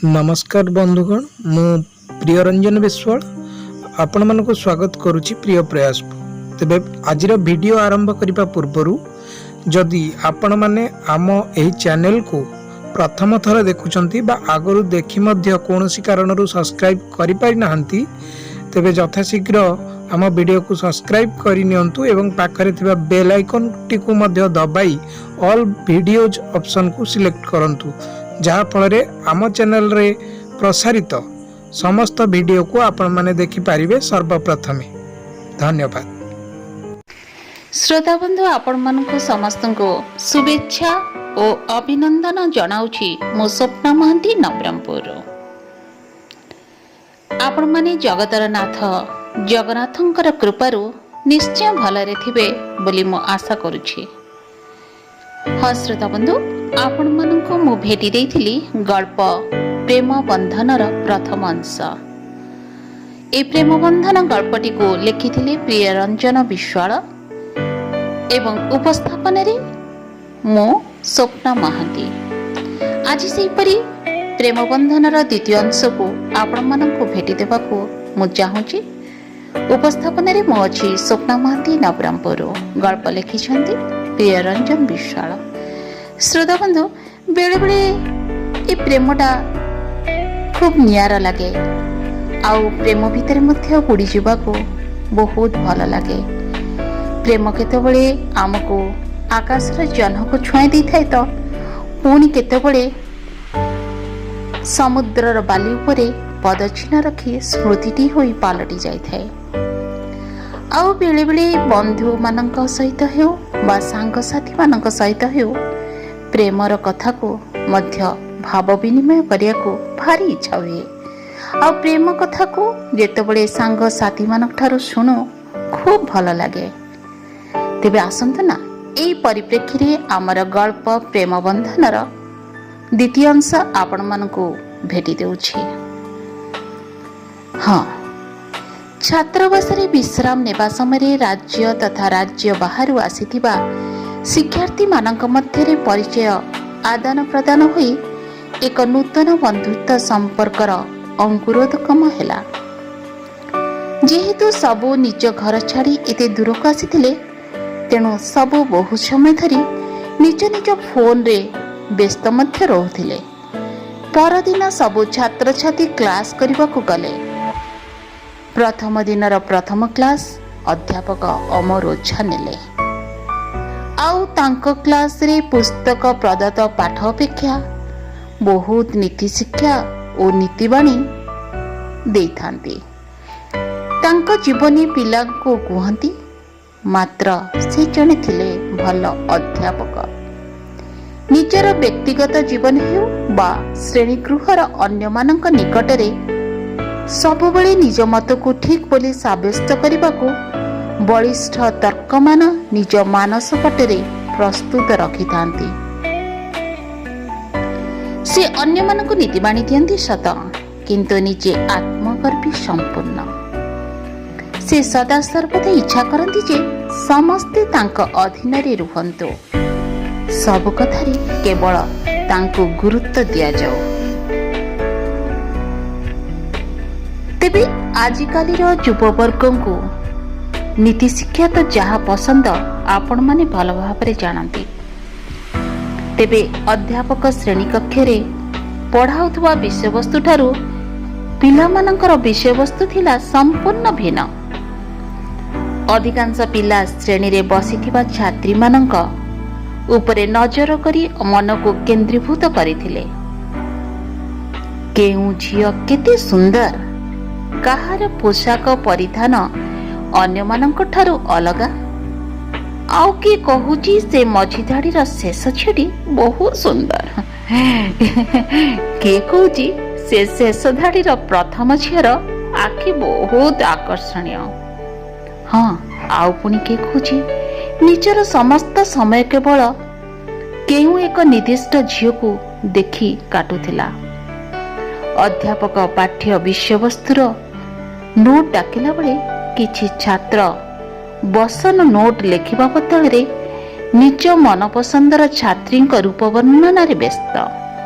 ନମସ୍କାର ବନ୍ଧୁଗଣ, ମୁଁ ପ୍ରିୟରଞ୍ଜନ ବିଶ୍ୱାଳ ଆପଣମାନଙ୍କୁ ସ୍ୱାଗତ କରୁଛି ପ୍ରିୟ ପ୍ରୟାସ। ତେବେ ଆଜିର ଭିଡ଼ିଓ ଆରମ୍ଭ କରିବା ପୂର୍ବରୁ ଯଦି ଆପଣମାନେ ଆମ ଏହି ଚ୍ୟାନେଲକୁ ପ୍ରଥମ ଥର ଦେଖୁଛନ୍ତି ବା ଆଗରୁ ଦେଖି ମଧ୍ୟ କୌଣସି କାରଣରୁ ସବସ୍କ୍ରାଇବ୍ କରିପାରିନାହାନ୍ତି, ତେବେ ଯଥାଶୀଘ୍ର ଆମ ଭିଡ଼ିଓକୁ ସବସ୍କ୍ରାଇବ୍ କରିନିଅନ୍ତୁ ଏବଂ ପାଖରେ ଥିବା ବେଲ୍ ଆଇକନ୍ଟିକୁ ମଧ୍ୟ ଦବାଇ ଅଲ୍ ଭିଡ଼ିଓଜ୍ ଅପସନ୍କୁ ସିଲେକ୍ଟ କରନ୍ତୁ, ଯାହାଫଳରେ ଆମ ଚ୍ୟାନେଲରେ ପ୍ରସାରିତ ସମସ୍ତ ଭିଡ଼ିଓକୁ ଆପଣମାନେ ଦେଖିପାରିବେ ସର୍ବପ୍ରଥମେ। ଧନ୍ୟବାଦ। ଶ୍ରୋତାବନ୍ଧୁ, ଆପଣମାନଙ୍କୁ ସମସ୍ତଙ୍କୁ ଶୁଭେଚ୍ଛା ଓ ଅଭିନନ୍ଦନ ଜଣାଉଛି ମୁଁ ସ୍ୱପ୍ନା ମହାନ୍ତି, ନବରଙ୍ଗପୁରରୁ। ଆପଣମାନେ ଜଗତର ନାଥ ଜଗନ୍ନାଥଙ୍କର କୃପାରୁ ନିଶ୍ଚୟ ଭଲରେ ଥିବେ ବୋଲି ମୁଁ ଆଶା କରୁଛି। ହଁ ଶ୍ରୋତାବନ୍ଧୁ, ଆପଣମାନଙ୍କୁ ମୁଁ ଭେଟି ଦେଇଥିଲି ଗଳ୍ପ ପ୍ରେମ ବନ୍ଧନର ପ୍ରଥମ ଅଂଶ। ଏହି ପ୍ରେମ ବନ୍ଧନ ଗଳ୍ପଟିକୁ ଲେଖିଥିଲେ ପ୍ରିୟରଞ୍ଜନ ବିଶ୍ୱାଳ ଏବଂ ଉପସ୍ଥାପନାରେ ମୁଁ ସ୍ୱପ୍ନା ମହାନ୍ତି। ଆଜି ସେହିପରି ପ୍ରେମ ବନ୍ଧନର ଦ୍ୱିତୀୟ ଅଂଶକୁ ଆପଣମାନଙ୍କୁ ଭେଟି ଦେବାକୁ ମୁଁ ଚାହୁଁଛି। ଉପସ୍ଥାପନାରେ ମୁଁ ଅଛି ସ୍ୱପ୍ନା ମହାନ୍ତି, ନବରଙ୍ଗପୁରରୁ। ଗଳ୍ପ ଲେଖିଛନ୍ତି ପ୍ରିୟରଞ୍ଜନ ବିଶ୍ୱାଳ। ଶ୍ରୋତାବନ୍ଧୁ, ବେଳେବେଳେ ଏ ପ୍ରେମଟା ଖୁବ୍ ନିଆରା ଲାଗେ ଆଉ ପ୍ରେମ ଭିତରେ ମଧ୍ୟ ବୁଡ଼ିଯିବାକୁ ବହୁତ ଭଲ ଲାଗେ। ପ୍ରେମ କେତେବେଳେ ଆମକୁ ଆକାଶର ଜହ୍ନକୁ ଛୁଆଇଁ ଦେଇଥାଏ ତ ପୁଣି କେତେବେଳେ ସମୁଦ୍ରର ବାଲି ଉପରେ ପଦଚିହ୍ନ ରଖି ସ୍ମୃତିଟି ହୋଇ ପାଲଟି ଯାଇଥାଏ। ଆଉ ବେଳେବେଳେ ବନ୍ଧୁମାନଙ୍କ ସହିତ ହେଉ ବା ସାଙ୍ଗସାଥିମାନଙ୍କ ସହିତ ହେଉ, ପ୍ରେମର କଥାକୁ ମଧ୍ୟ ଭାବ ବିନିମୟ କରିବାକୁ ଭାରି ଇଚ୍ଛା ହୁଏ। ଆଉ ପ୍ରେମ କଥାକୁ ଯେତେବେଳେ ସାଙ୍ଗସାଥିମାନଙ୍କ ଠାରୁ ଶୁଣୁ, ଖୁବ୍ ଭଲ ଲାଗେ। ତେବେ ଆସନ୍ତୁ ନା, ଏଇ ପରିପ୍ରେକ୍ଷୀରେ ଆମର ଗଳ୍ପ ପ୍ରେମ ବନ୍ଧନର ଦ୍ୱିତୀୟ ଅଂଶ ଆପଣମାନଙ୍କୁ ଭେଟି ଦେଉଛି। ହଁ, ଛାତ୍ରାବାସରେ ବିଶ୍ରାମ ନେବା ସମୟରେ ରାଜ୍ୟ ତଥା ରାଜ୍ୟ ବାହାରୁ ଆସିଥିବା ଶିକ୍ଷାର୍ଥୀମାନଙ୍କ ମଧ୍ୟରେ ପରିଚୟ ଆଦାନ ପ୍ରଦାନ ହୋଇ ଏକ ନୂତନ ବନ୍ଧୁତ୍ୱ ସମ୍ପର୍କର ଅଙ୍କୁରୋଦ୍ଗମ ହେଲା। ଯେହେତୁ ସବୁ ନିଜ ଘର ଛାଡ଼ି ଏତେ ଦୂରକୁ ଆସିଥିଲେ, ତେଣୁ ସବୁ ବହୁ ସମୟ ଧରି ନିଜ ନିଜ ଫୋନରେ ବ୍ୟସ୍ତ ମଧ୍ୟ ରହୁଥିଲେ। ପରଦିନ ସବୁ ଛାତ୍ରଛାତ୍ରୀ କ୍ଲାସ୍ କରିବାକୁ ଗଲେ। ପ୍ରଥମ ଦିନର ପ୍ରଥମ କ୍ଲାସ୍ ଅଧ୍ୟାପକ ଅମର ଓଝା ନେଲେ। ଆଉ ତାଙ୍କ କ୍ଲାସରେ ପୁସ୍ତକ ପ୍ରଦତ୍ତ ପାଠ ଅପେକ୍ଷା ବହୁତ ନୀତିଶିକ୍ଷା ଓ ନୀତିବାଣୀ ଦେଇଥାନ୍ତି। ତାଙ୍କ ଜୀବନୀ ପିଲାଙ୍କୁ କୁହନ୍ତି। ମାତ୍ର ସେ ଜଣେ ଥିଲେ ଭଲ ଅଧ୍ୟାପକ। ନିଜର ବ୍ୟକ୍ତିଗତ ଜୀବନ ହେଉ ବା ଶ୍ରେଣୀଗୃହର ଅନ୍ୟମାନଙ୍କ ନିକଟରେ ସବୁବେଳେ ନିଜ ମତକୁ ଠିକ୍ ବୋଲି ସାବ୍ୟସ୍ତ କରିବାକୁ ବଳିଷ୍ଠ ତର୍କମାନ ନିଜ ମାନସ ପଟରେ ପ୍ରସ୍ତୁତ ରଖିଥାନ୍ତି। ସେ ଅନ୍ୟମାନଙ୍କୁ ନୀତିବାଣୀ ଦିଅନ୍ତି ସତ, କିନ୍ତୁ ନିଜେ ଆତ୍ମଗର୍ବୀ ସମ୍ପୂର୍ଣ୍ଣ। ସେ ସଦା ସର୍ବଦା ଇଚ୍ଛା କରନ୍ତି ଯେ ସମସ୍ତେ ତାଙ୍କ ଅଧୀନରେ ରୁହନ୍ତୁ, ସବୁ କଥାରେ କେବଳ ତାଙ୍କୁ ଗୁରୁତ୍ୱ ଦିଆଯାଉ। ତେବେ ଆଜିକାଲିର ଯୁବବର୍ଗଙ୍କୁ ନୀତିଶିକ୍ଷା ତ ଯାହା ପସନ୍ଦ, ଆପଣମାନେ ଭଲ ଭାବରେ ଜାଣନ୍ତି। ତେବେ ଅଧ୍ୟାପକ ଶ୍ରେଣୀକକ୍ଷରେ ପଢ଼ାଉଥିବା ବିଷୟବସ୍ତୁ ଠାରୁ ପିଲାମାନଙ୍କର ବିଷୟବସ୍ତୁ ଥିଲା ସମ୍ପୂର୍ଣ୍ଣ ଭିନ୍ନ। ଅଧିକାଂଶ ପିଲା ଶ୍ରେଣୀରେ ବସିଥିବା ଛାତ୍ରୀମାନଙ୍କ ଉପରେ ନଜର କରି ମନକୁ କେନ୍ଦ୍ରୀଭୂତ କରିଥିଲେ। କେଉଁ ଝିଅ କେତେ ସୁନ୍ଦର, କାହାର ପୋଷାକ ପରିଧାନ ଅନ୍ୟମାନଙ୍କ ଠାରୁ ଅଲଗା, ଆଉ କିଏ କହୁଛି ସେ ମଝି ଧାଡ଼ିର ଶେଷ ଝିଅଟି ବହୁତ ସୁନ୍ଦର, କିଏ କହୁଛି ସେ ଶେଷ ଧାଡ଼ିର ପ୍ରଥମ ଝିଅର ଆଖି ବହୁତ ଆକର୍ଷଣୀୟ। ହଁ, ଆଉ ପୁଣି କିଏ କହୁଛି ନିଜର ସମସ୍ତ ସମୟ କେବଳ କେଉଁ ଏକ ନିର୍ଦ୍ଦିଷ୍ଟ ଝିଅକୁ ଦେଖି କାଟୁଥିଲା। ଅଧ୍ୟାପକ ପାଠ୍ୟ ବିଷୟବସ୍ତୁର ନୋଟ୍ ଡାକିଲା ବେଳେ କିଛି ଛାତ୍ର ବସନ ନୋଟ୍ ଲେଖିବା ବଦଳରେ ନିଜ ମନପସନ୍ଦର ଛାତ୍ରୀଙ୍କ ରୂପ ବର୍ଣ୍ଣନାରେ ବ୍ୟସ୍ତ।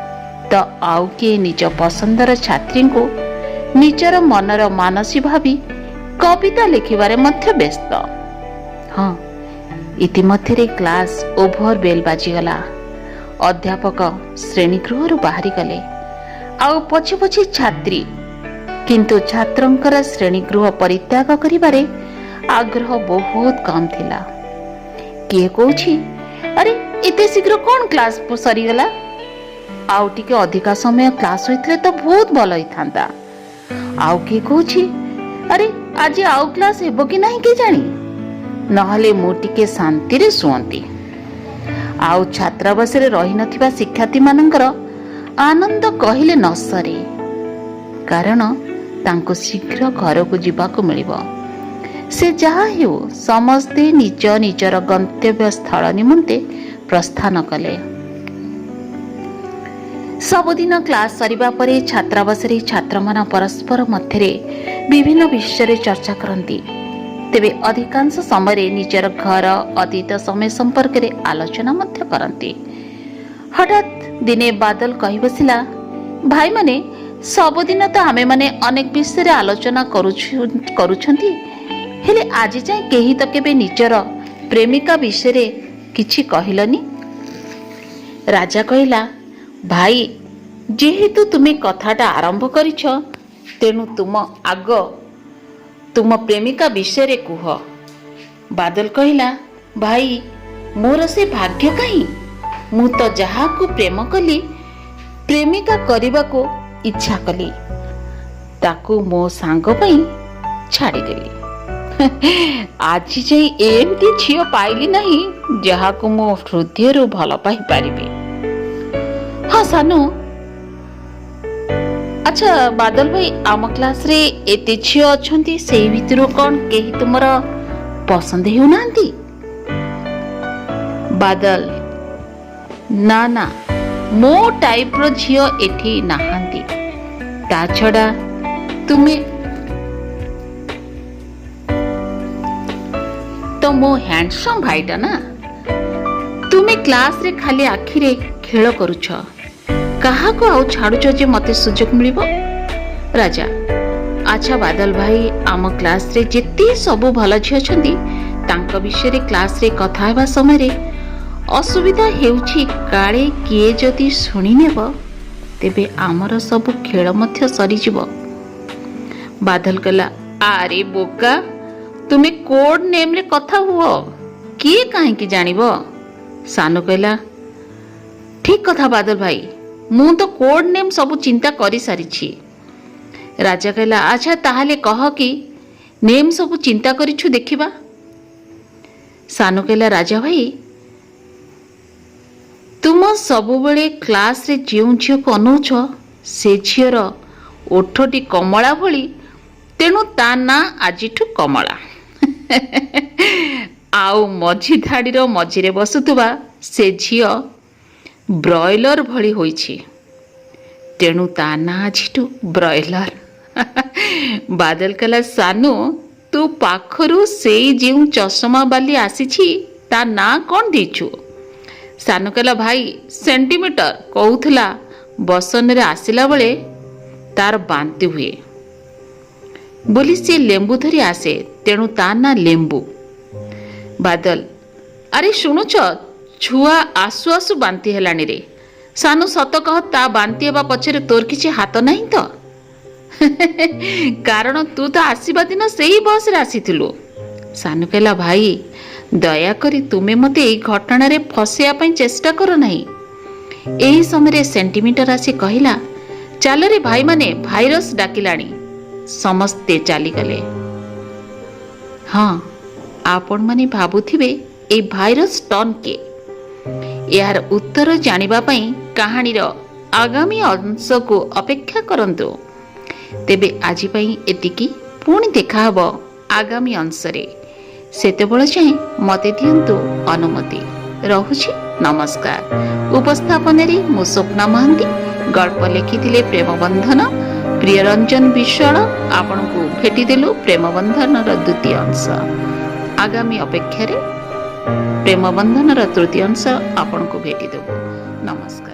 ତ ଆଉ କିଏ ନିଜ ପସନ୍ଦର ଛାତ୍ରୀଙ୍କୁ ନିଜର ମନର ମାନସୀ ଭାବି କବିତା ଲେଖିବାରେ ମଧ୍ୟ ବ୍ୟସ୍ତ। ହଁ, ଇତିମଧ୍ୟରେ କ୍ଲାସ୍ ଓଭର ବେଲ୍ ବାଜିଗଲା। ଅଧ୍ୟାପକ ଶ୍ରେଣୀଗୃହରୁ ବାହାରିଗଲେ ଆଉ ପଛେ ପଛେ ଛାତ୍ରୀ। କିନ୍ତୁ ଛାତ୍ରଙ୍କର ଶ୍ରେଣୀଗୃହ ପରିତ୍ୟାଗ କରିବାରେ ଆଗ୍ରହ ବହୁତ କମ୍ ଥିଲା। କିଏ କହୁଛି, ଆରେ ଏତେ ଶୀଘ୍ର କ'ଣ କ୍ଲାସ୍ ସରିଗଲା? ଆଉ ଟିକେ ଅଧିକା ସମୟ କ୍ଲାସ୍ ହୋଇଥିଲେ ତ ବହୁତ ଭଲ ହେଇଥାନ୍ତା। ଆଉ କିଏ କହୁଛି, ଆରେ ଆଜି ଆଉ କ୍ଲାସ୍ ହେବ କି ନାହିଁ କେଜାଣି, ନହେଲେ ମୁଁ ଟିକେ ଶାନ୍ତିରେ ଶୁଅନ୍ତି। ଆଉ ଛାତ୍ରାବାସରେ ରହିନଥିବା ଶିକ୍ଷାର୍ଥୀମାନଙ୍କର ଆନନ୍ଦ କହିଲେ ନ ସରେ, କାରଣ ତାଙ୍କୁ ଶୀଘ୍ର ଘରକୁ ଯିବାକୁ ମିଳିବ। ସେ ଯାହା ହେଉ, ସମସ୍ତେ ନିଜ ନିଜର ଗନ୍ତବ୍ୟ ସ୍ଥଳ ନିମନ୍ତେ ପ୍ରସ୍ଥାନ କଲେ। ସବୁଦିନ କ୍ଲାସ୍ ସରିବା ପରେ ଛାତ୍ରାବାସରେ ଛାତ୍ରମାନେ ପରସ୍ପର ମଧ୍ୟରେ ବିଭିନ୍ନ ବିଷୟରେ ଚର୍ଚ୍ଚା କରନ୍ତି। ତେବେ ଅଧିକାଂଶ ସମୟରେ ନିଜର ଘର, ଅତୀତ ସମୟ ସମ୍ପର୍କରେ ଆଲୋଚନା ମଧ୍ୟ କରନ୍ତି। ହଠାତ୍ ଦିନେ ବାଦଲ କହି ବସିଲା, ଭାଇମାନେ, ସବୁଦିନ ତ ଆମେମାନେ ଅନେକ ବିଷୟରେ ଆଲୋଚନା କରୁଛନ୍ତି, ହେଲେ ଆଜି ଯାଏଁ କେହି ତ କେବେ ନିଜର ପ୍ରେମିକା ବିଷୟରେ କିଛି କହିଲନି। ରାଜା କହିଲା, ଭାଇ, ଯେହେତୁ ତୁମେ କଥାଟା ଆରମ୍ଭ କରିଛ, ତେଣୁ ତୁମ ଆଗ ତୁମ ପ୍ରେମିକା ବିଷୟରେ କୁହ। ବାଦଲ କହିଲା, ଭାଇ, ମୋର ସେ ଭାଗ୍ୟ କାହିଁ? ମୁଁ ତ ଯାହାକୁ ପ୍ରେମ କଲି, ପ୍ରେମିକା କରିବାକୁ ଇଚ୍ଛା କଲି, ତାକୁ ମୋ ସାଙ୍ଗ ପାଇଁ ଛାଡ଼ିଦେଲି। ଆଜି ଯାଇ ଏମିତି ଝିଅ ପାଇଲି ନାହିଁ ଯାହାକୁ ମୁଁ ହୃଦୟରୁ ଭଲ ପାଇପାରିବି। ହଁ ସାନୁ। ଆଚ୍ଛା ବାଦଲ ଭାଇ, ଆମ କ୍ଲାସରେ ଏତେ ଝିଅ ଅଛନ୍ତି, ସେଇ ଭିତରୁ କ'ଣ କେହି ତୁମର ପସନ୍ଦ ହେଉନାହାନ୍ତି? ବାଦଲ, ନା ନା, ମୋ ଟାଇପର ଝିଅ ଏଠି ନାହାନ୍ତି। ତା ଛଡ଼ା ତୁମେ ତ ମୋ ହ୍ୟାଣ୍ଡସମ୍ ଭାଇଟା ନା। ତୁମେ କ୍ଲାସରେ ଖାଲି ଆଖିରେ ଖେଳ କରୁଛ, କାହାକୁ ଆଉ ଛାଡୁଛ ଯେ ମତେ ସୁଯୋଗ ମିଳିବ? ରାଜା, ଆଚ୍ଛା ବାଦଲ ଭାଇ, ଆମ କ୍ଲାସରେ ଯେତେ ସବୁ ଭଲ ଝିଅ ଅଛନ୍ତି, ତାଙ୍କ ବିଷୟରେ କ୍ଲାସରେ କଥା ହେବା ସମୟରେ ଅସୁବିଧା ହେଉଛି। କାଳେ କିଏ ଯଦି ଶୁଣିନେବ, ତେବେ ଆମର ସବୁ ଖେଳ ମଧ୍ୟ ସରିଯିବ। ବାଦଲ କହିଲା, ଆରେ ବୋକା, ତୁମେ କୋଡ୍ ନେମ୍ରେ କଥା ହୁଅ, କିଏ କାହିଁକି ଜାଣିବ? ସାନୁ କହିଲା, ଠିକ କଥା ବାଦଲ ଭାଇ, ମୁଁ ତ କୋଡ୍ ନେମ୍ ସବୁ ଚିନ୍ତା କରିସାରିଛି। ରାଜା କହିଲା, ଆଚ୍ଛା ତାହେଲେ କହ କି ନେମ୍ ସବୁ ଚିନ୍ତା କରିଛୁ, ଦେଖିବା। ସାନୁ କହିଲା, ରାଜା ଭାଇ, ତୁମ ସବୁବେଳେ କ୍ଲାସରେ ଯେଉଁ ଝିଅକୁ ଅନଉଛ, ସେ ଝିଅର ଓଠଟି କମଳା ଭଳି, ତେଣୁ ତା ନାଁ ଆଜିଠୁ କମଳା। ଆଉ ମଝି ଧାଡ଼ିର ମଝିରେ ବସୁଥିବା ସେ ଝିଅ ବ୍ରଏଲର ଭଳି ହୋଇଛି, ତେଣୁ ତା ନାଁ ଆଜିଠୁ ବ୍ରଏଲର। ବାଦଲ କହିଲା, ସାନୁ, ତୁ ପାଖରୁ ସେଇ ଯେଉଁ ଚଷମା ବାଲି ଆସିଛି, ତା ନାଁ କ'ଣ ଦେଇଛୁ? ସାନୁ କହିଲା, ଭାଇ, ସେଣ୍ଟିମିଟର। କହୁଥିଲା ବସନରେ ଆସିଲା ବେଳେ ତାର ବାନ୍ତି ହୁଏ ବୋଲି ସେ ଲେମ୍ବୁ ଧରି ଆସେ, ତେଣୁ ତା ନାଁ ଲେମ୍ବୁ। ବାଦଲ, ଆରେ ଶୁଣୁଛ, ଛୁଆ ଆସୁ ଆସୁ ବାନ୍ତି ହେଲାଣି ରେ। ସାନୁ, ସତ କହ, ତା ବାନ୍ତି ହେବା ପଛରେ ତୋର କିଛି ହାତ ନାହିଁ ତ? କାରଣ ତୁ ତ ଆସିବା ଦିନ ସେଇ ବସରେ ଆସିଥିଲୁ। ସାନୁ କହିଲା, ଭାଇ, ଦୟାକରି ତୁମେ ମୋତେ ଏଇ ଘଟଣାରେ ଫସେଇବା ପାଇଁ ଚେଷ୍ଟା କର ନାହିଁ। ଏହି ସମୟରେ ସେଣ୍ଟିମିଟର ଆସି କହିଲା, ଚାଲରେ ଭାଇମାନେ, ଭାଇରସ ଡାକିଲାଣି। ସମସ୍ତେ ଚାଲିଗଲେ। ହଁ, ଆପଣମାନେ ଭାବୁଥିବେ ଏଇ ଭାଇରସ ଟନ୍ କିଏ? ଏହାର ଉତ୍ତର ଜାଣିବା ପାଇଁ କାହାଣୀର ଆଗାମୀ ଅଂଶକୁ ଅପେକ୍ଷା କରନ୍ତୁ। ତେବେ ଆଜି ପାଇଁ ଏତିକି। ପୁଣି ଦେଖାହବ ଆଗାମୀ ଅଂଶରେ। ସେତେବେଳେ ଯାଏଁ ମୋତେ ଦିଅନ୍ତୁ ଅନୁମତି। ରହୁଛି, ନମସ୍କାର। ଉପସ୍ଥାପନାରେ ମୁଁ ସ୍ୱପ୍ନା ମହାନ୍ତି। ଗଳ୍ପ ଲେଖିଥିଲେ ପ୍ରେମବନ୍ଧନ ପ୍ରିୟରଞ୍ଜନ ବିଶ୍ୱାଳ। ଆପଣଙ୍କୁ ଭେଟିଦେଲୁ ପ୍ରେମବନ୍ଧନର ଦ୍ୱିତୀୟ ଅଂଶ। ଆଗାମୀ ଅପେକ୍ଷାରେ ପ୍ରେମବନ୍ଧନର ତୃତୀୟ ଅଂଶ ଆପଣଙ୍କୁ ଭେଟିଦେବୁ। ନମସ୍କାର।